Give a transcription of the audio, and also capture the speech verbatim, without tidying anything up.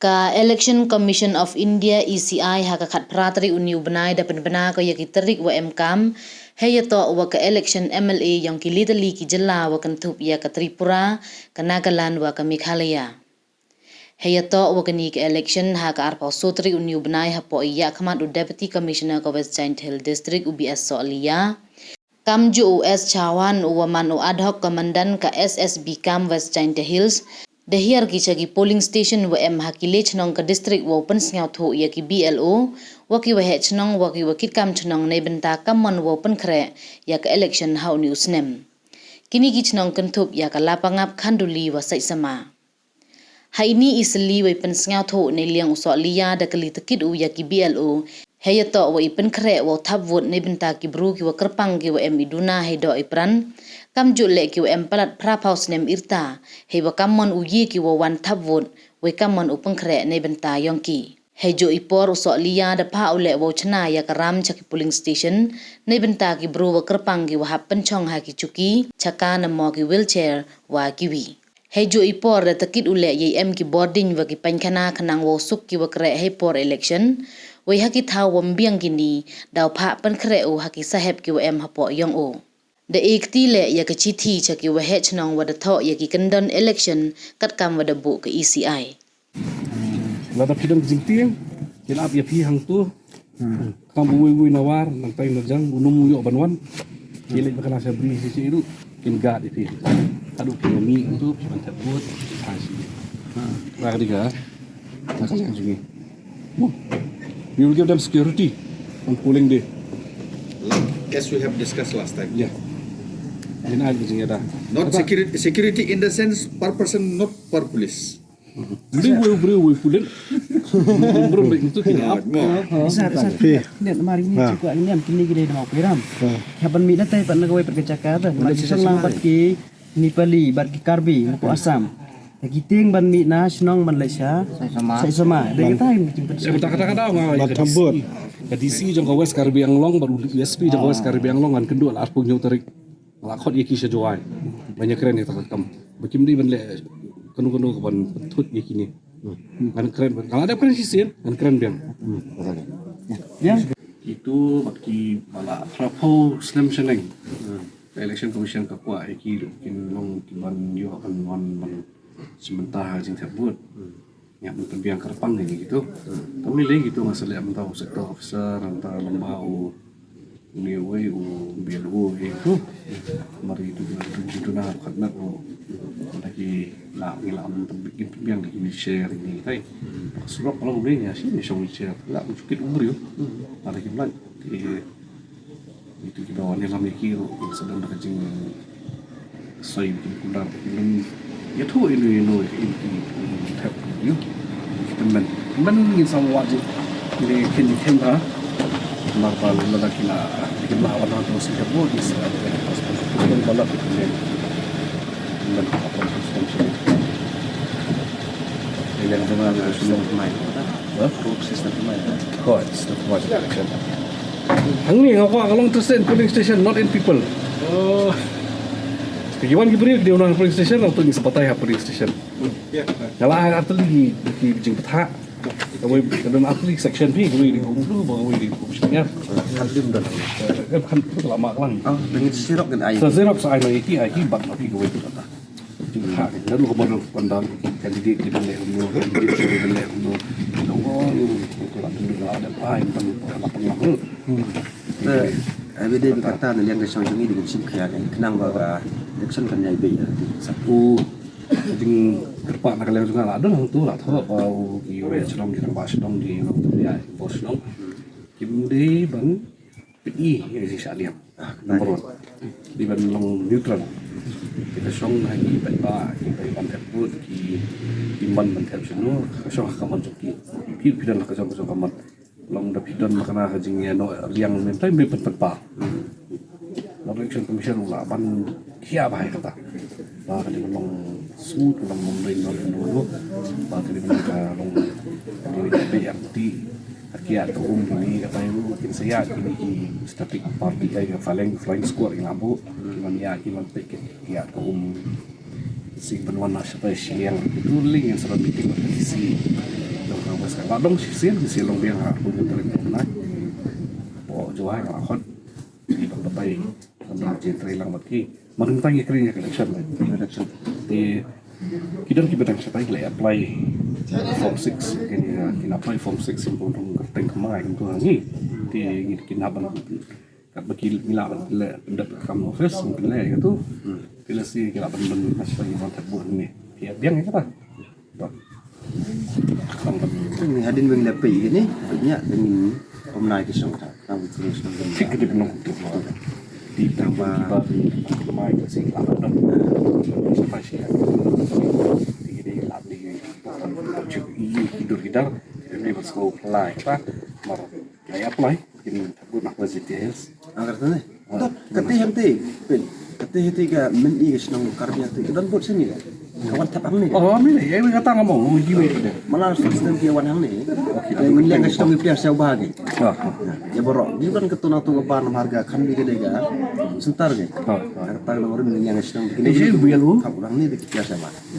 Ka Election Commission of India, E C I, ha ka khatphra tarik uni u bnai da pynbna ko ya ki tarik wa em kam, hei yatoh wa ka election M L A yong ki lai tylli ki jylla wa kynthup ya ka Tripura, ka Nagaland wa ka Meghalaya. Hei yatoh wa kani ka election ha ka arphaw soo tarik uni u bnai hapoh i yakhmat u Deputy Commissioner ka West Jaintia Hills District, u B S Sohliya, kamjooh u S Chauhan, u wa man u ad hoc commandant ka S S B camp West Jaintia Hills, da hiar ki cha ki polling station wa em ha ki lai chnong ka district wow pynsngewthuh ya ki B L O wa ki waheh chnong wa ki wa kitkam chnong neibynta kammon wow pynkhreh ya ka election ha uni u snem. Kini ki chnong kynthup ya ka Lapangap, Khanduli wa Saitsama. Ha ini i sylli wa i pynsngewthuh, neiliang u Sohliya da kylli takit u ya ki B L O hei yatoh wa i pynkhreh wow thap vote neibynta ki bru ki wa kyrpang, ki wa em i duna hei doh i pran, kamjooh leh ki wa em palat phraphaw snem i rta, hei wa kammon u ye ki wow wan thap vote, wei kammon u pynkhreh neibynta yong ki. Hei jooh i por u Sohliya da phah u leh wow chna ya ka ram cha ki polling station neibynta ki bru wa kyrpang, ki wa hap pynchong ha ki chuki chaka namo ki wheelchair wa kiwi. Hei jooh i por da takit u leh yei em ki bordiñ wa ki paiñkhana khnang wow suk ki wa kreh hei por election. Wei ha ki thaw wa ym biang kini, daw phah pynkhreh u ha ki sahep ki wa em hapoh yong u. Da e kti leh ya ka chithi cha ki waheh chnong wa da thoh ya ki kyndon election katkam wa da buh ka E C I. Lada phi don ka jingtieng, kin ap ya phi hangtu. Kam u wei wei nawar, nang tai na jang, u num u yoh ban wan. Ki leh ba ka na sa bri si si ru, kin gad ya phi. Kadu phi mi tu, phi ban thep vote, phi thai si. Ba ka di ka, na ka liang jong ngi. We will give them security on polling day. Like as we have discussed last time. Yeah. Kin ai ka jingada. Not security, security in the sense per person, not per police. Briew, briew, briew, briew, pulit. Briew, briew, itu kini ap. Bisa, bisa. Net mari ni cukup ni am kini gede nama piram. Kapan mi na tai pat na kawai pat ka chaka ta. Mari song lang pat ki Nepali, pat ki Karbi, ko Assam. Ki ting ban mi na chnong ban Malaysia. Sai sama. Sai sama. Dei kata yang jumpa. Saya kata kata kata nga. Bat thambut. Ka D C jong ka West Karbi Anglong, baru U S P jong ka West Karbi Anglong, ngan kynduh la arphew hynñiew tarik. Nga la khot ya ki sha Jowai. Ban ya kren ya ta ka kam. Ba kim dei ban leh kano kano ka ban thut ya kini. Ngan kren ban. Nga la dep kren shisien, ngan kren biang. Ya. Itu bad ki ba la phraphew snem shaneng. Ka Election Commission ka kwah ya ki ruh kin long ki ban yoh ban wan ban chimynta ha jingthep vote. Nga ban pynbiang kyrpang ini gitu. Tang ni lei gitu nga sa leh mynta u sector officer, mynta lamba u, uni wei u B L O gitu. Mari itu gitu na khat na u. Lagi la ngi la ban pynbiang, pynbiang ini share ini tai. Surok kalau boleh ya sih ni shong share. La chukit umur yo. Ada ki mlan. Itu ki daw ni lam ya ki ruh, sadang da ka jingsoi ki kundar ki lum. Ya thu inu inu ki, ki, ki thep ki. Ki temen. Temen ngin sam wajib. Ni kin, kin ha. Mar ba lum la ki la, ki la wan ha tu si thep bo, ki sa, ki la wan ha tu si thep bo. Temen apa tu si thep bo. Yang dengan yang sudah main. Huh? Road system main. Ko, system main. Hangne nga kwah ka long trust in polling station, not in people. Oh. Ki wan ki briew ki dei wan polling station, nang tu ngi sa batai ha polling station. Nga la ai artylli ki, ki jingbatai. Kawei, ka don artylli section phi, kawei dei kum plu, ba kawei dei kum shiphew. Kan dim don. Eh, kan tu la mak lang. Oh, dengan sirok kan ai. Sa sirok sa ai na iki, ai ki bat na phi kawei tu kata. Jingbatai, nga ruh ka mon u kondang, candidate ki ban leh kumno, candidate ki ban leh kumno. Nong ong, ko la tyndu la dep ai, ban la pang la. Hmm. Te, eh, bide bi kata na liang ka shong jong ngi dei ka jingkhia ka, khnang ba ka election kan yai bei da. Sa u, jingkyrpad na ka liang jong nga la don hangtu la thoh ba u ki wei chnong ki rangbah chnong ki nongthymmai bor chnong. Kim dei ban peit i, i jingshah liang. Number one. Dei ban long neutral. Kita shong ha ki paidbah, ki paidbah ban thep vote, ki, ki man ban thep chano, ka shong ha ka mon jong ki. Phi, phi don la ka shong, ka shong ka mon. Long da phi don la ka na ka jingïa noh liang, mynta mynta pynpynpa. Long Election Commission la ban khia bha ïa kata. Ba ka dei ban long smooth, long long dei long long long. Ba ka dei ban ka long ka dei ban peit ïa ka ti. Ka kiad ka um kini, ka tai ruh kin sa ïa kini ki static party, ka flying, flying squad ki la buh. Ki ban ïa, ki ban peit ka kiad ka um. Sing ban wan na shatai shiliang. Itu link yang sa ban meeting bad ka D C. Ka dong shisien, shisien long biang ha, pun ka tarik pun na. Bo Jowai ka khot. Di bang batai, bang jin trai lang bad ki. Marin tang ki kring ka election, election. Di, ki don ki batang shatai le apply form six, kini, uh, kini apply form six, sim pun rung ka teng kemai, sim tu hangi. Di, kini haban kat ba ki ngi lah ban pynleh pyndep kam office, ban pynleh ka tu. Pynleh si ngi lah ban ban mas pynleh ban tep buh ni. Ya, biang ya kata. Ba. Kam ban. Ni hadin weng lepi ni, nya ni pemnai ki song ta. Nang ki song ta. Sik di penong tu. Di tang ba ki ba ki mai ka si lah ban. Sampai si. Di di lah di. Cuk i ki dur ki dar. Ni bas ko apply ta. Mar. Ai apply. Kin takut nak masih tes. Ang kata ni. Kati henti, pin. Kati henti ka men i ka shnong Karbi henti. Ka don bot sini ka. Ka wan tap ang ni. Oh, ni, ya, kata ngam ong, oh, jiwe. Malah sistem ki wan hang ni. Ka men yang ka shnong i pia siau ba ki. Ya, borok. Di kan kata na tu ka ban harga kan bi ka dega. Sentar ki. Kata na orang men yang ka shnong. Ni, ya, biar lu. Tap orang ni di pia siau ba.